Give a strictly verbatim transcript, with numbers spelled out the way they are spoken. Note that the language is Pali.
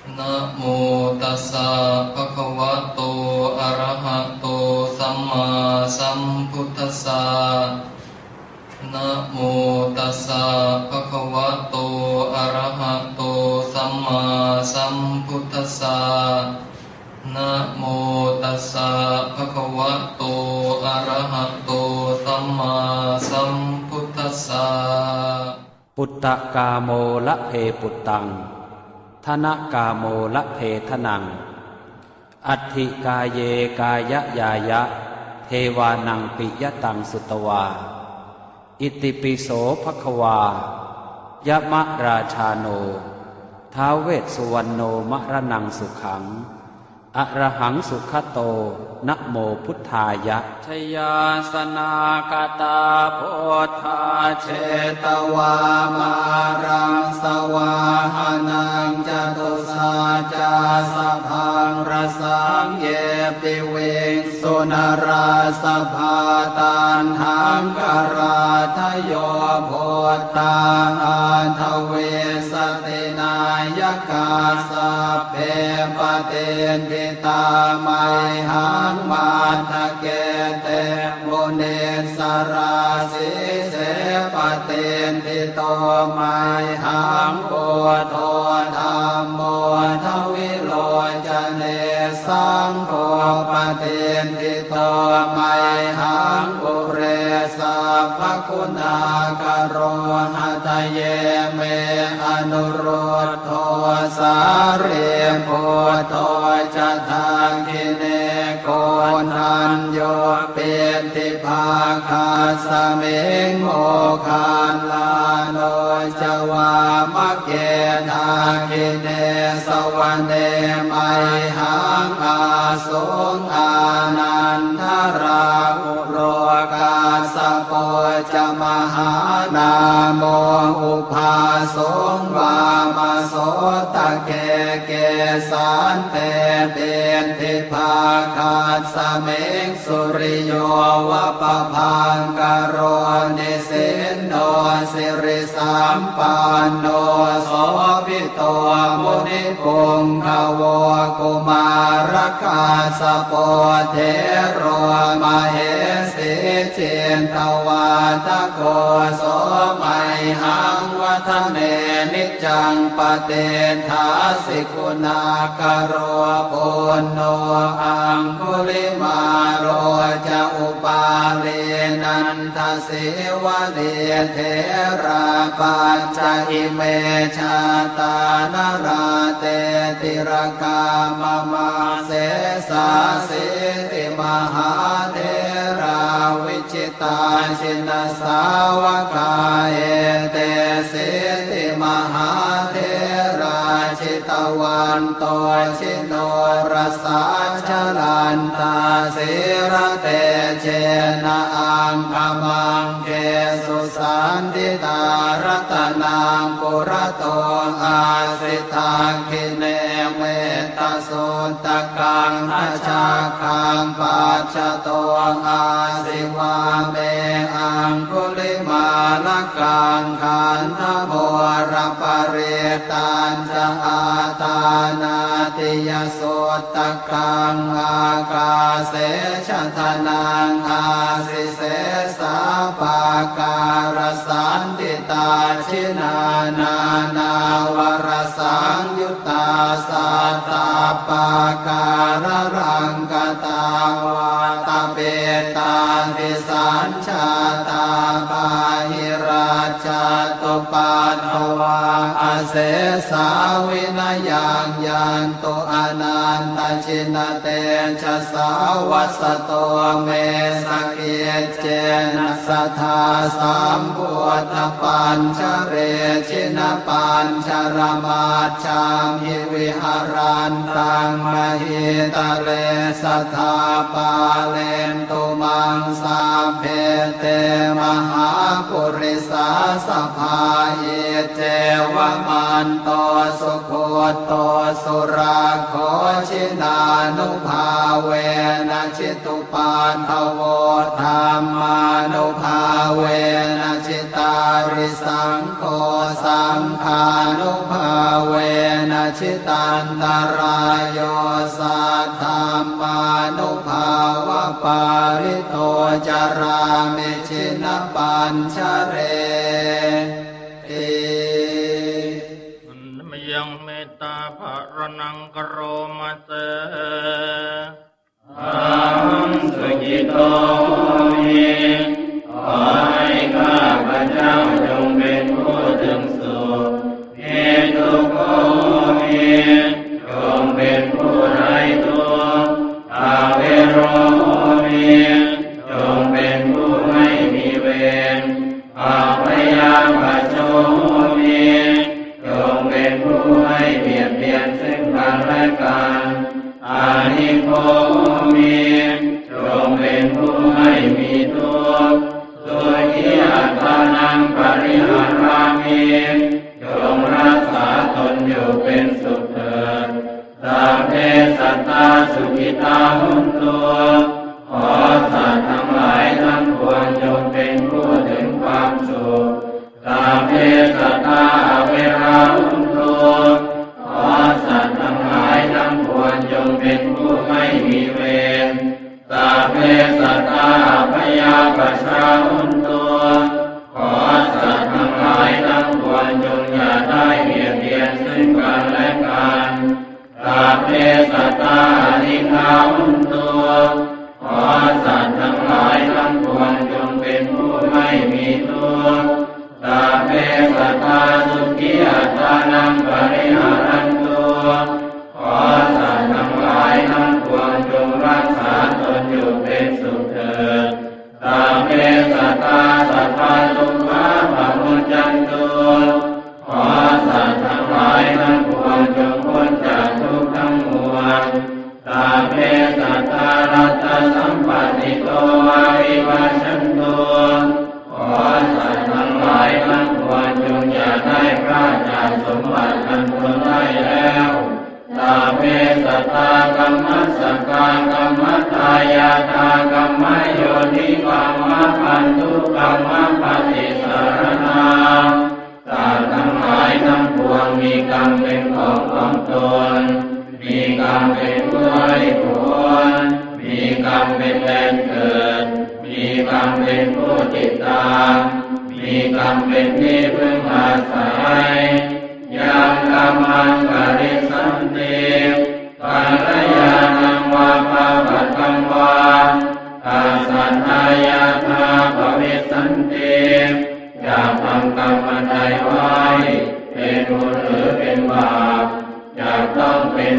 Namo tassa bhagavato arahato sammāsambuddhassa. Namo tassa bhagavato arahato sammāsambuddhassa. Namo tassa bhagavato arahato sammāsambuddhassa. Puttakāmo labhe puttaṃ, dhanakāmo labhe dhanaṃ, atthi kāye kāyañāya, devānaṃ piyataṃ sutvā. Itipi so bhagavā yamarājāno ท้าว vessuvaṇṇo maraṇaṃ sukhaṃ arahaṃ sugato namo buddhāya. Jayāsanāgatā buddhā jetvā māraṃ savāhanaṃ catusaccāsabhaṃ rasaṃ ye piviṃsu narāsabhā. Taṇhaṅkarādayo buddhā aṭṭhavīsati nāyakā sabbe patiṭṭhi tā mayhaṃ matthake te munissarā. Sīse patiṭṭhito mayhaṃ buddho dhammo dvilocane saṅgho patiṭṭhito mayhaṃ ure sabbaguṇākaro. Hadaye me anurud dho sārīputto ca dakkhiṇe koṇḍañño piṭṭhibhāgasmiṃ moggallāno ca vāmake. Dakkhiṇe savane mayhaṃ āsuṃ ānandarāhu lo kassapo ca mahānāmo ubhāsuṃ vāmasotake. Kesante piṭṭhibhāgasmiṃ suriyo va pabhaṅkaro nisinno siri sampanno sobhito munipuṅgavo. Kumārakassapo thero mahesī cittavādako so mayhaṃ vadane niccaṃ patiṭṭhāsi guṇākaro. Puṇṇo aṅgulimālo ca upālī nanda sīvalī therā pañca ime jātā nalāṭe tilakā mama. Sesāsīti mahātherā vijitā jinasāvakā etesīti mahātherā jitavanto ji norasā jalantā sīlatejena aṅgamaṅgesu saṇṭhitā. Ratanaṃ purato āsi dakkhiṇe mettasuttakaṃ dhajaggaṃ pacchato āsi vāme aṅgulimālakaṃ. Khandhamoraparittañ ca āṭānāṭiyasuttakaṃ ākāse chadanaṃ āsi sesā pākārasaṇṭhitā. Jinā nānāvarasaṃyuttā sattappākāralaṅkatā vātapittādisañ jātā bāhirajjhattupaddavā asesā vinayaṃ yantu anantajinatejasā. Vasato me sakiccena sadā sambuddhapañjare jinapañjaramaj jhamhi viharantaṃ mahītale sadā pālentu maṃ sabbe te mahāpurisāsabhā. Iccevamanto sugutto surakkho jinānubhāvena jitu paddavo dhammānubhāvena jitārisaṅgho saṅghānubhāvena jitantarāyo saddhammānubhāvapālito carāmi jinapañjareti. Mayaṃ mettāpharaṇaṃ karoma se. Ahaṃ sukhito homi. ขอให้ข้าพเจ้าจงเป็นผู้ถึงสุข Niddukkho homi. จงเป็นผู้ไร้ทุกข์ Avero homi. จงเป็นผู้ไม่มีเวร Abyāpajjho homi. จงเป็นผู้ไม่เบียดเบียนซึ่งกันและกัน Anīgho homi. จงเป็นผู้ไม่มีทุกข์ Sukhī attānaṃ pariharāmi. จงรักษาตนอยู่เป็นสุขเถิด Sabbe sattā sukhitā hontu. ขอสัตว์ทั้งหลายทั้งปวงจงเป็นผู้ถึงความสุข Sabbe sattā averā hontu. ขอสัตว์ทั้งหลายทั้งปวงจงเป็นผู้ไม่มีเวร Sabbe sattā abyāpajjhā hontu. ขอสัตว์ทั้งหลายทั้งปวงจงอย่าได้เบียดเบียนซึ่งกันและกัน Sabbe sattā anīghā hontu. ขอสัตว์ทั้งหลายทั้งปวงจงเป็นผู้ไม่มีทุกข์ Sabbe sattā sukhī attānaṃ pariharantu. ขอสัตว์ทั้งหลายทั้งปวงจงรักษาตนอยู่เป็นสุขเถิด Sabbe sattā sabbadukkhā pamuccantu. ขอสัตว์ทั้งหลายทั้งปวงจงพ้นจากทุกข์ทั้งมวล Sabbe sattā laddhasampattito mā vigacchantu. ขอสัตว์ทั้งหลายทั้งปวงจงอย่าได้พลาดจากสมบัติอันตนได้แล้ว Sabbe sattā kammassakā kammadāyādā kammayonī kammabandhū kammapaṭisaraṇā. สัตว์ทั้งหลายทั้งปวงมีกรรมเป็นของของตน มีกรรมเป็นผู้ให้ผล มีกรรมเป็นแดนเกิด มีกรรมเป็นผู้ติดตาม มีกรรมเป็นที่พึ่งอาศัย Yaṃ kammaṃ karissanti, kalyāṇaṃ vā pāpakaṃ vā, tassa dāyādā bhavissanti. จะทำกรรมอันใดไว้ เป็นบุญหรือเป็นบาป จะต้องเป็น